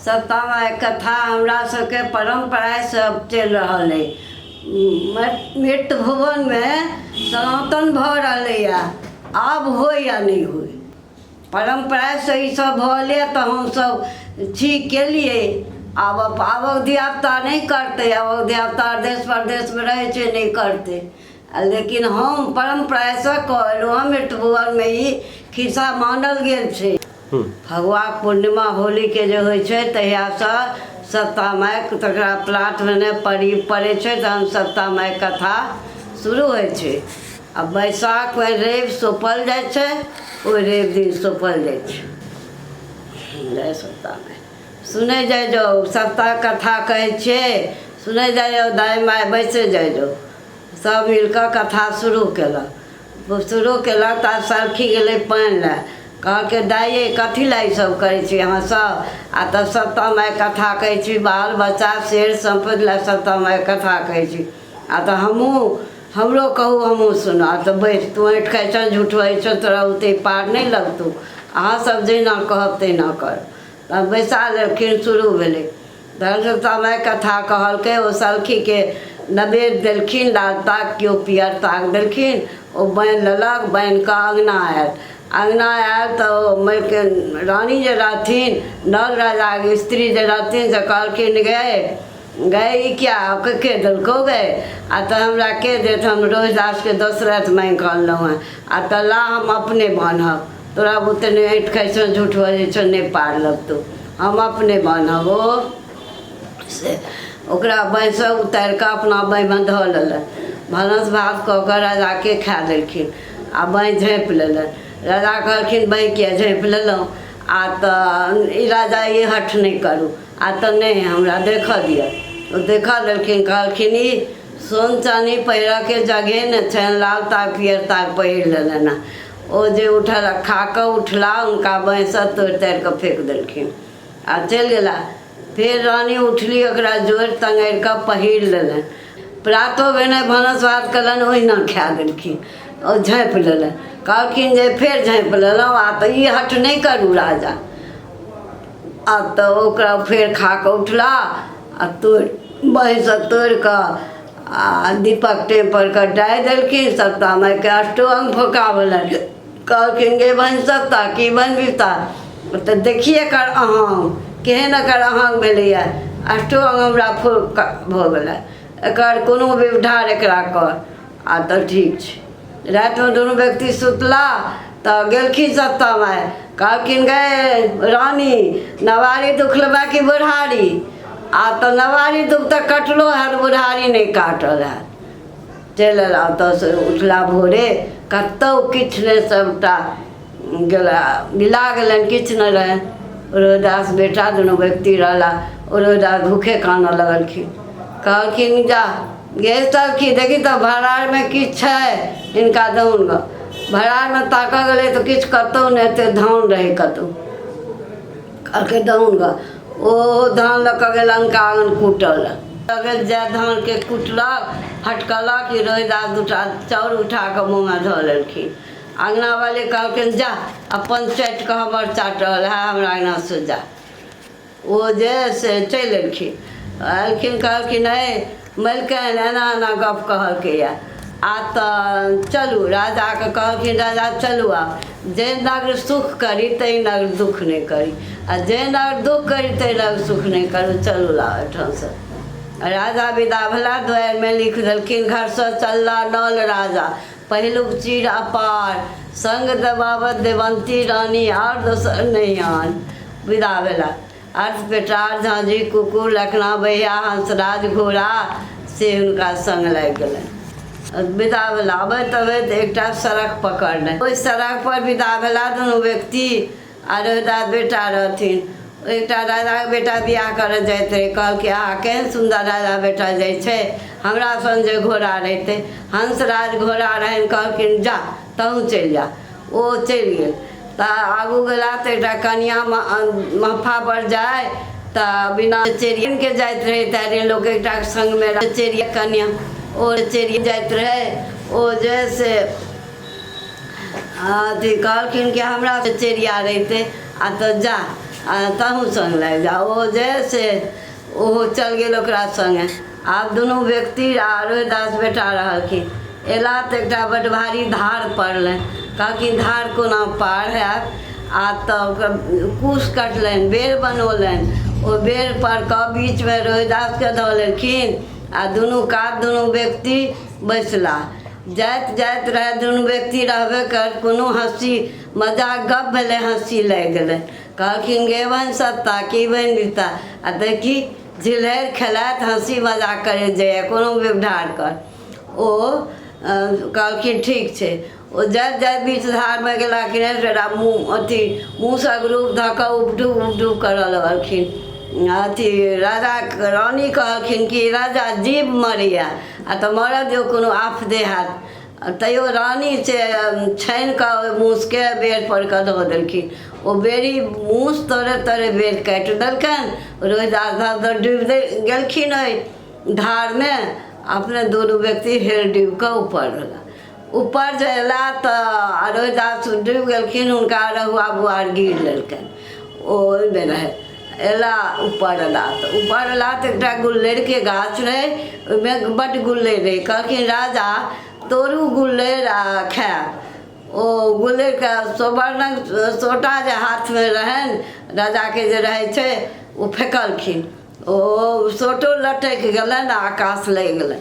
सप्ता माइ कथा हमरा सबके परम्परासँ चलि रहल अइ। मृत भुवनमे सनातन भऽ रहलैए, आब होइ या नहि होइ, परम्परासँ ईसब भऽ गेलैए तऽ हमसब ठीक केलिए। आब आबक धियापुता नहि करतै, आबक धियापुता देश परदेशमे रहै छै, नहि करतै। लेकिन हम परम्परासँ कऽ एलहुँ हँ। मृत भुवनमे ई खिस्सा मानल गेल छै। फगुआ पूर्णिमा होलीके जे होइ छै तहियासँ सप्ता माइक तकरा प्लाट भेने पड़ी पड़ै छै, तहन सप्ता माइक कथा शुरू होइ छै। आ बैसाखमे रवि सौंपल जाइ छै, ओहि रवि दिन सौंपल जाइ छै। जय सप्ता माइ। सुनै जाइ जाउ, सप्ता कथा कहै छियै, सुनै जाइ जाउ, दाइ माइ बैसै जाइ जाउ। सभ मिलि कऽ कथा शुरू केलक। शुरू केलक तऽ आब सलखी गेलै पानि लए। कहलकै, दाइ यै, कथी लए ईसभ करै छी अहाँसभ? आ तऽ सप्ता माइ कथा कहै छी, बाल बच्चा शेर सम्पति लए सप्ता माइ कथा कहै छी। आ तऽ हमहूँ, हमरो कहू, हमहूँ सुनब। आ तऽ बैस तू, ऐँठ खाइ छह, झूठ बजै छह, तोरा ओते पार नहि लगतौ। अहाँसभ जहिना कहब तहिना करब। तऽ बैसा लेलखिन, शुरू भेलै। तहन सप्ता माइ कथा कहलकै। ओ सलखीके नवेद देलखिन, लाल ताग केओ पियर ताग देलखिन। ओ बान्हि लेलक, बान्हि कऽ अङ्गना आयल। अङ्गना आयल तऽ ओ माइके रानी जे रहथिन, नल राजाके स्त्री जे रहथिन, से कहलखिन, गै गै, ई क्या के देलकौ गै? आ तऽ हमरा के देत? हम रोहिदासके दोसरासँ माँगि कऽ अनलहुँ हेँ। आ तऽ ला, हम अपने बान्हब। तोरा बुते नहि, ऐँठ खाइ छौ, झूठ बजै छौ, नहि पार लगतौ, हम अपने बान्हब। ओ से ओकरा बाँहिसँ उतारि कऽ अपना बाँहिमे धऽ लेलनि। भानस भात कऽ कऽ राजाके खाए देलखिन आ बाँहि झाँपि लेलनि। राजा कहलखिन, बाँहि किया झाँपि लेलहुँ? आ तऽ ई राजा, ई हठ नहि करू। आ तऽ नहि, हमरा देखऽ दिअ। ओ देखऽ देलखिन। कहलखिन, ई सोन चानी पहिरऽके जगहे ने छनि, लाल ताग पियर ताग पहिर लेलनि हँ। ओ जे उठल, खा कऽ उठला, हुनका बाँहिसँ तोड़ि ताड़ि कऽ फेक देलखिन आ चलि गेला। फेर रानी उठली, ओकरा जोड़ि तङ्गड़ि कऽ पहिर लेलनि। प्रातो भेने भानस भात कयलनि, ओहिना खाए देलखिन। ओ झाँपि लेलनि। कहलखिन जे फेर झाँपि लेलहुँ, आ तऽ ई हठ नहि करू राजा। आ तऽ ओकरा फेर खा कऽ उठला आ तोड़ि, बाँहिसँ तोड़ि कऽ आ दीपक टेमपर कऽ डाहि देलखिन। सप्ता माइके अष्टो अङ्ग फोका भेलनि। कहलखिन, गे बहिन सप्ता की बहिन बिपता, तऽ देखिए एकर अहङ्ग केहन, एकर अहङ्ग भेलैए, अष्टो अङ्ग हमरा फोका भऽ गेलै, एकर कोनो व्यवधान एकरा कर। आ तऽ ठीक छै। रातिमे दुनू व्यक्ति सुतला तऽ गेलखिन सप्ता माइ। कहलखिन, गै रानी, नवारी दुख लेबै कि बुढ़ारी? आ तऽ नवारी दुख तऽ कटलो हैत, बुढ़ारी नहि काटल हैत। चलि अयला ओतऽसँ। उठला भोरे, कतहु किछु नहि, सभटा गेला, बिला गेलनि, किछु नहि रहनि। रोहिदास बेटा दुनू व्यक्ति रहला। ओ रोहिदास भूखे कानऽ लगलखिन। कहलखिन, जा गे सखी, देखी तऽ भरारमे किछु छै, हिनका दहुन गऽ। भरारमे ताकऽ गेलै तऽ किछु कतहु नहि, एते धान रहै कतहु। कहलकै, दहुन गऽ। ओ धान लऽ कऽ गेल अनका आङ्गन कूटऽ लए। लऽ गेल, जाय धानके कुटलक, फटकलक कि रोहिदास दूटा चाउर उठा कऽ मुँहमे धऽ लेलखिन। अङ्गनावाली कहलखिन, जा अपन चाटि कऽ हमर चाटल है, हमरा अङ्गनासँ जा। ओ जे से चलि एलखिन। एलखिन, कहलखिन, हे मलिकाइन, एना एना गप कहलकैए। आ तऽ चलू। राजाके कहलखिन, राजा चलू आब। जाहि नगर सुख करी ताहि नगर दुःख नहि करी, आ जाहि नगर दुःख करी ताहि नगर सुख नहि करू। चलू लाउ एहिठामसँ। राजा विदा भेला। दुआरिमे लिख देलखिन, घरसँ चलला नल राजा, पहिलुक चीर अपार, संग देबावत देवंती रानी, आओर दोसर नहि आन। विदा भेला। अर्थ पेटार, झाँझी, कुकुर, लखना बहिया, हंसराज घोड़ा से हुनका संग लागि गेलनि। विदा भेला। अबैत अबैत एकटा सड़क पकड़लनि। ओहि सड़क पर विदा भेला दुनू व्यक्ति आ रोहिदास बेटा रहथिन। एकटा राजाके बेटा बियाह करऽ जाइत रहै। कहलकै, आहा, केहन सुन्दर राजा बेटा जाइ छै, हमरा सन जे घोड़ा रहितै। हंसराज घोड़ा रहनि। कहलखिन, जा तहूँ चलि जा। ओ चलि गेल। तऽ आगू गेला तऽ एकटा कनिआँ महफापर जाइ तऽ बिना चेरियनके जाइत रहै तारे लोक एकटा सङ्गमे चेरिया कनिआँ ओ चेरी जाइत रहै। ओ जे से अथी कहलखिन कि हमरा चेरिया रहितै। आ तऽ जा आ तहूँ सङ्ग लागि जा। ओ जे से ओहो चलि गेल ओकरा सङ्गे। आब दुनू व्यक्ति आ रोहिदास बेटा रहलखिन। अयला तऽ एकटा बड्ड भारी धार पड़लनि। कहलखिन धार कोना पार हैत? आ तऽ ओकर कुश कटलनि, बेर बनौलनि। ओ बेर पर कऽ बीचमे रोहिदासके धऽ लेलखिन आ दुनू कात दुनू व्यक्ति बैसला। जाइत जाइत रहए दुनू व्यक्ति रहबे कर, कोनो हँसी मजाक गप भेलै, हँसी लागि गेलै। कहलखिन गे बहिन सत्ता की बहिन बीता, आ देखी झिलहरि खेलाइत हँसी मजाक करैत जाइए कोनो व्यवधान कर। ओ कहलखिन ठीक छै। ओ जाइत जाइत बीच धारमे गेला कि नहि, एकरा मुँह अथी मूसक रूप धऽ कऽ उपडुब उपडुब करऽ लगलखिन। अथी राजा रानी कहलखिन कि राजा जीव मरैए आ तऽ मरऽ दियौ, कोनो आफदे हैत। तैयो रानी से छानि कऽ ओहि मूसके बेर पर कऽ धऽ देलखिन। ओ बेरी मूस तोरे तोरे बेर काटि देलकनि। रोहिदास धऽ धऽ डूबि गेलखिन ओहि धारमे। अपने दुनू व्यक्ति हेल डूबि कऽ ऊपर भेला। ऊपर जे अयला तऽ रोहिदास डूबि गेलखिन, हुनका रहुआ बुआर गिर लेलकनि। ओ ओहिमे रहै। अयला ऊपर अयला तऽ ऊपर अयला तऽ एकटा गुल्लरिके गाछ रहै, ओहिमे बड्ड गुल्लरि रहै। कहलखिन राजा तोड़ू गुल्लरि आ खायब। ओ गुल्लरिके सुवर्णक सोटा जे हाथमे रहनि राजाके जे रहै छै, ओ फेकलखिन। ओ सोटो लटकि गेलनि आ आकाश लागि गेलनि।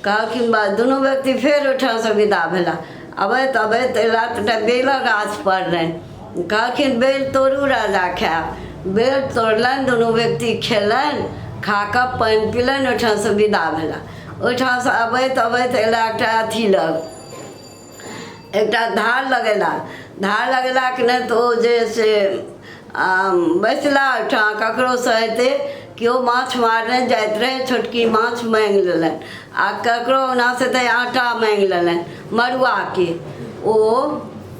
कहलखिन बा दुनू व्यक्ति फेर ओहिठामसँ विदा भेला। अबैत अबैत अयला तऽ एकटा बेलक गाछ पड़लनि। कहलखिन बेल तोड़ू राजा खायब। बेल तोड़लनि, दुनू व्यक्ति खेलनि, खा कऽ पानि पीलनि, ओहिठामसँ विदा भेला। ओहिठामसँ अबैत अबैत अयला एकटा अथी लग, एकटा धार लगेला। धार लगेलाके नहि तऽ ओ जे से बैसला ओहिठाम। ककरोसँ हेतै केओ माछ मारने जाइत रहै, छोटकी माछ माँगि लेलनि आ ककरो ओनासँ तऽ आटा माँगि लेलनि मड़ुआके। ओ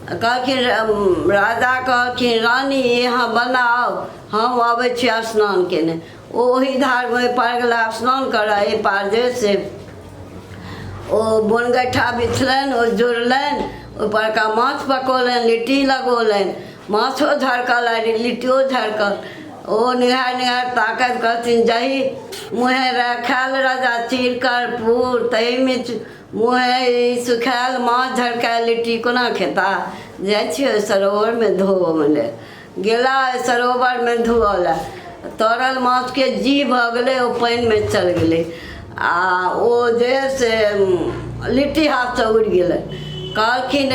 कहलखिन, राजा कहलखिन रानी अहाँ बनाउ, हम अबै छी स्नान केने। ओ ओहि धारमे ओहि पार गेला स्नान करऽ। एहि पार जे से ओ बोनगैठा बिछलनि, ओ जोड़लनि, ओहिपरका माछ पकौलनि, लिट्टी लगौलनि। माछो झरकल आ लिट्टियो झरकल। ओ निहारि निहारि ताकैत कहथिन जाहि मुँहे खायल राजा चीर कर्पूर, ताहिमे मुँहे ई सुखायल माछ झरकायल लिट्टी कोना खेता? जाइ छियै ओहि सरोवरमे धोअ लेल। गेला ओहि सरोवरमे धोअ लए, तरल माछके जी भऽ गेलै, ओ पानिमे चलि गेलै आ ओ जे से लिट्टी हाथसँ उड़ि गेलै। कहलखिन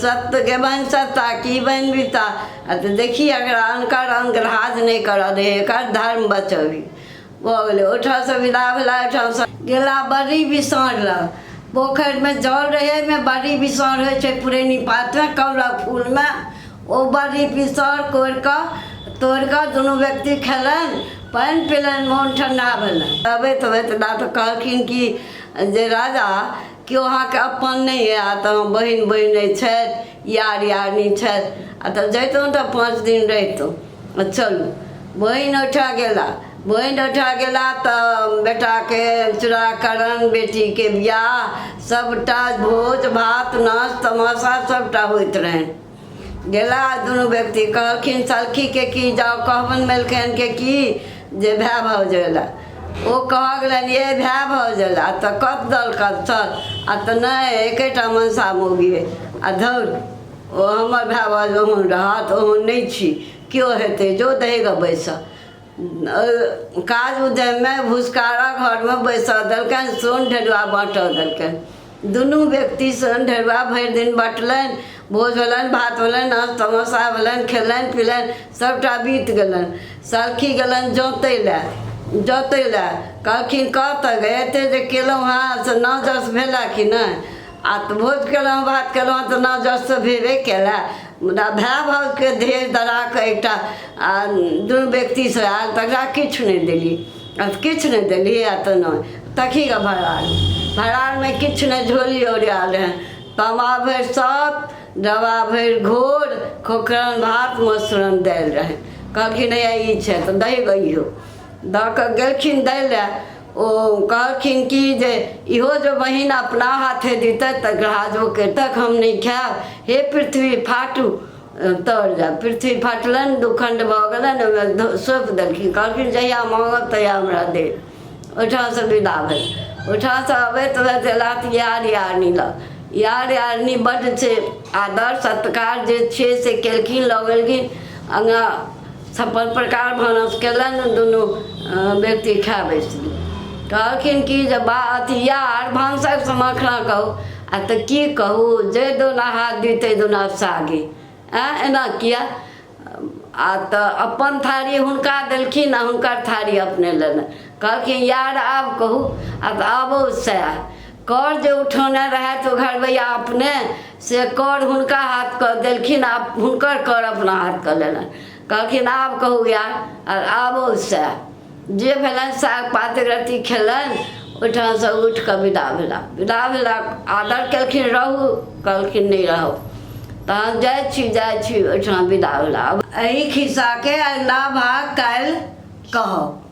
सत्य गे बहिन सत्ता की बहिन बीता, आ तऽ देखी एकरा अनकर अंगराज नहि करऽ दे, एकर धर्म बचबी। भऽ गेलै। ओहिठामसँ विदा भेला। ओहिठामसँ गेला बड़ी बिसाँढ़ लग। पोखरिमे जल रहै, ओहिमे बड़ी बिसाँढ़ होइ छै पुरैनी पातमे, कमलक फूलमे। ओ बड़ी पिसर कोरि कऽ तोड़ि कऽ दुनू व्यक्ति खेलनि, पानि पीलनि, मोन ठण्डा भेलनि। अबैत अबैत तऽ कहलखिन कि जे राजा केओ अहाँके अपन नहि अइ आ तऽ बहिन बहिन नहि छथि, यार यारनी छथि, आ तऽ जैतहुँ तऽ 5 दिन रहितहुँ। चलू बहिन ओहिठाम गेला। बहिन ओहिठाम गेला तऽ बेटाके चूड़ाकरण, बेटीके बियाह, सभटा भोज भात नाच तमाशा सभटा होइत रहनि। गेला दुनू व्यक्ति, कहलखिन सलखीके की जाउ कहबनि मलकानिके की जे भाय भाउज अयला। ओ कहऽ गेलनि ये भाय भाउज अयला तऽ कत दलकत चल, आ तऽ नहि एकेटा मनसा मौगी अइ आ धौर ओ हमर भाय भाउज ओहन रहत? ओहन नहि छी केओ हेतै, जो दही गऽ बैसऽ। काज उद्यममे भुसकारा घरमे बैसऽ देलकनि, सोन ढेरुआ बाँटऽ देलकनि। दुनू व्यक्ति सोन ढेरुआ भरि दिन बँटलनि। भोज भेलनि, भात भेलनि, नाच तमाशा भेलनि, खेलनि पीलनि, सभटा बीत गेलनि। सलखी गेलनि जोतै लए। जोतै लए कहलखिन कह तऽ गे, एते जे केलहुँ हँ से नओ दस भेला कि नहि? आ तऽ भोज केलहुँ, भात केलहुँ तऽ नओ दस तऽ भेबे केला। मुदा भाय भाउजके धीर धरा कऽ एकटा आ दुनू व्यक्तिसँ आयल तकरा किछु नहि देलियै आ किछु नहि देलियै। आ तऽ नहि तखी कऽ भरार भरारमे किछु नहि झोली ओरियाल रहनि। तामा भरि सप, डबा भरि घोर, खोखरन भात, मसरन दालि रहनि। कहलखिन हैया ई छै तऽ दही गइयो दऽ कऽ गेलखिन दै लए। ओ कहलखिन कि जे इहो जो बहिन अपना हाथे दितै तऽ ग्राजो करितक, हम नहि खायब। हे पृथ्वी फाटू। तर जायब। पृथ्वी फाटलनि, दू खण्ड भऽ गेलनि, ओहिमे सौंपि देलखिन। कहलखिन जहिया माँगब तहिया हमरा देब। ओहिठामसँ विदा भेल। ओहिठामसँ अबैत अबैत एला तऽ यार यारनी लग। यार यारनी बड्ड छै आदर सत्कार जे छै से केलखिन, लऽ गेलखिन अङ्गा, छप्पन प्रकार भानस केलनि। दुनू व्यक्ति खाय बैसली। कहलखिन कि जे बा अथी यार, भानसक समाखना कहू। आ तऽ की कहू, जे दोना हाथ दी तै दोना सागे। आँय, एना किया? आ तऽ अपन थारी हुनका देलखिन आ हुनकर थारी अपने लेलनि। कहलखिन यार, आब कहू। आ तऽ आबो सएह कर जे उठौने रहथि ओ घरबैआ अपने, से कर हुनका हाथके देलखिन आ हुनकर कर अपना हाथके लेलनि। कहलखिन आब कहू यार। आ आबो सएह जे भेलनि, साग पात एक रत्ती खेलनि। ओहिठामसँ उठि कऽ विदा भेला। विदा भेला, आदर केलखिन, रहू। कहलखिन नहि रहब, तहन जाइ छी, जाइ छी। ओहिठाम विदा भेला। एहि खिस्साके अगिला भाग काल्हि कहब।